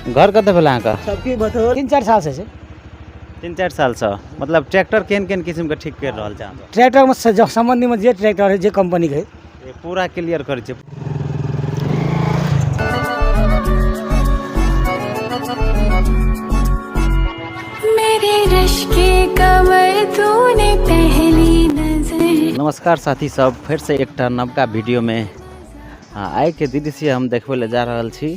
घर कतऽ भेल अहाँके? सबके बतौल 3-4 साल से छै। 3-4 सालसँ। मतलब ट्रैक्टर केहन केहन किसिमके ठीक करि रहल छै अहाँ? ट्रैक्टरमे सम्बन्धीमे जे ट्रैक्टर है, जे कंपनीके है, पूरा क्लियर करै छै। मेरे रश के कमर तूने पहली नजर। नमस्कार साथी सब, फिर से एकटा नवका वीडियो में आइ के दृश्य हम देखबै लए जा रहल छी,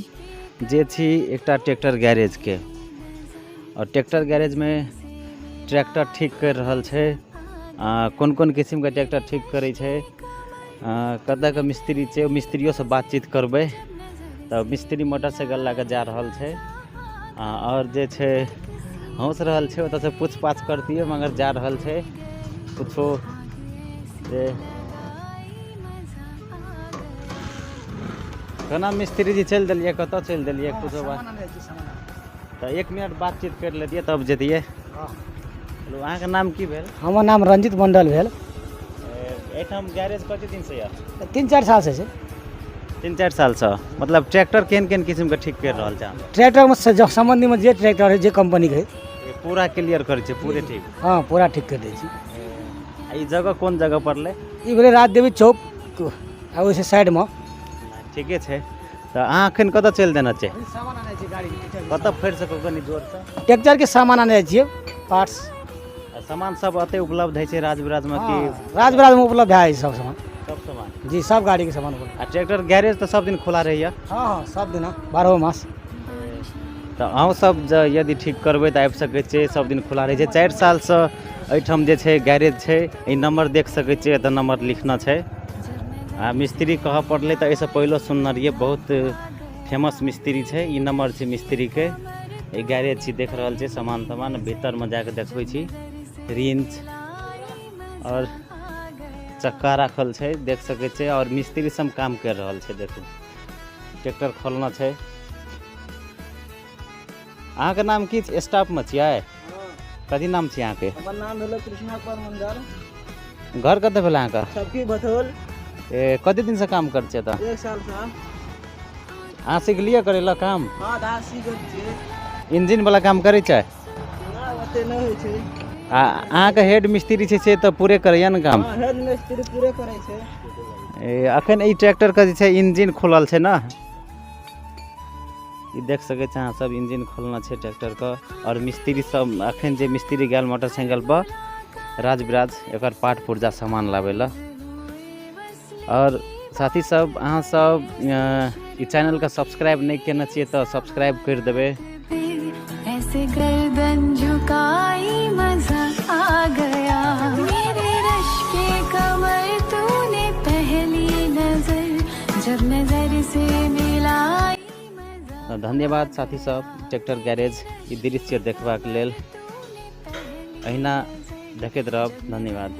जे छी एकटा ट्रैक्टर गैरेज के। और ट्रैक्टर गैरेज में ट्रैक्टर ठीक कर रहल छै। कोन कोन किसिम के ट्रैक्टर ठीक करै छै, कतऽ के मिस्त्री छै, मिस्त्रियो से बातचीत करबै। तऽ मिस्त्री मोटरसाइकिल लए कऽ जा रहल छै। और जे छै हौस रहल छै, ओतऽ से पूछपाछ करतियै, मगर जा रहल छै कुछो जे केना मिस्त्री जी चलि देलियै, कतऽ चलि देलियै, कुछो बात। तऽ 1 मिनट बातचीत करि लेतियै तब जतियै। हेलो, अहाँके नाम की भेल? हमर नाम रंजित मंडल भेल। एहिठाम गैरेज कते दिनसँ यऽ? 3-4 सालसँ छै। 3-4 सालसँ। मतलब ट्रैक्टर केहन केहन किसिमके ठीक करि रहल छै अहाँ? ट्रैक्टरमे सम्बन्धीमे जे ट्रैक्टर है, जे कंपनीके है, पूरा क्लियर करै छै, पूरे ठीक? हँ, पूरा ठीक करि दै छी। आ ई जगह कोन जगह पड़लै? ई भेलै राजदेवी चौक आ ओहिसँ साइडमे। ठीके छै। तऽ अहाँ एखन कतऽ चलि देने छै? सामान आनै छियै गाड़ी। कतऽ फेर से कनि जोरसँ? ट्रैक्टरके सामान आनै छियै, पार्ट्स। आ सामान सब एतै उपलब्ध होइ छै राजविराजमे कि? राजविराजमे उपलब्ध भए जाइ छै सब सामान। सब सामान? जी, सब गाड़ीके सामान उपलब्ध। आ ट्रैक्टर गैरेज तऽ सब दिन खुला रहैया? हँ हँ, सब दिन, 12 मास। तऽ अहूँ सब जे यदि ठीक करबै तऽ आबि सकै छियै, सब दिन खुला रहै छै। 4 सालसँ एहिठाम जे छै गैरेज छै। ई नम्बर देख सकै छियै, एतऽ नम्बर लिखना छै। आ मिस्त्री कहऽ पड़लै तऽ एहिसँ पहिलो सुनने रहियै, बहुत फेमस मिस्त्री छै। ई नम्बर छै मिस्त्रीके। ई गैरेज छी, देख रहल छियै सामान तामान। भीतरमे जाकऽ देखबै छी, रिंच आओर चक्का राखल छै, देख सकै छियै। आओर मिस्त्री सब काम करि रहल छै। देखू, ट्रैक्टर खोलना छै। अहाँके नाम की छै? स्टाफमे छियै? कथी नाम छै अहाँके? हमर नाम भेलै कृष्णा कुमार मंडल। घर कतऽ भेल अहाँके? सबकी बथौल। ए, कते दिनसँ काम करै छियै एतऽ? 1 सालसँ। अहाँ सिखलियै करै लए काम? हँ, दा सीख गेल छियै। इंजिन वाला काम करै छै? नहि, ओते नहि होइ छै। आ अहाँके हेड मिस्त्री छै से तऽ पूरे करैया ने काम? हँ, हेड मिस्त्री पूरे करै छै। ए, अखन ई ट्रैक्टरके जे छै इंजिन खुलल छै ने, ई देख सकै छी अहाँ सब, इंजिन खोलना छै ट्रैक्टरके। और मिस्त्री सब अखन जे मिस्त्री गेल मोटरसाइकिल पर राजविराज एकर पार्ट पुर्जा सामान लाबै लए। और साथी सब, अहाँ सब ई चैनलके सब्सक्राइब नहि केने छियै तऽ सब्सक्राइब करि देबै। ऐसे गर्दन झुकाई मजा आ गया, मेरे रश के कमर तूने पहली नजर, जब नजर से मिलाई मजा। धन्यवाद साथी सब, ट्रैक्टर गैरेज ई दृश्य देखबाक लेल अहिना देखैत रहब। धन्यवाद।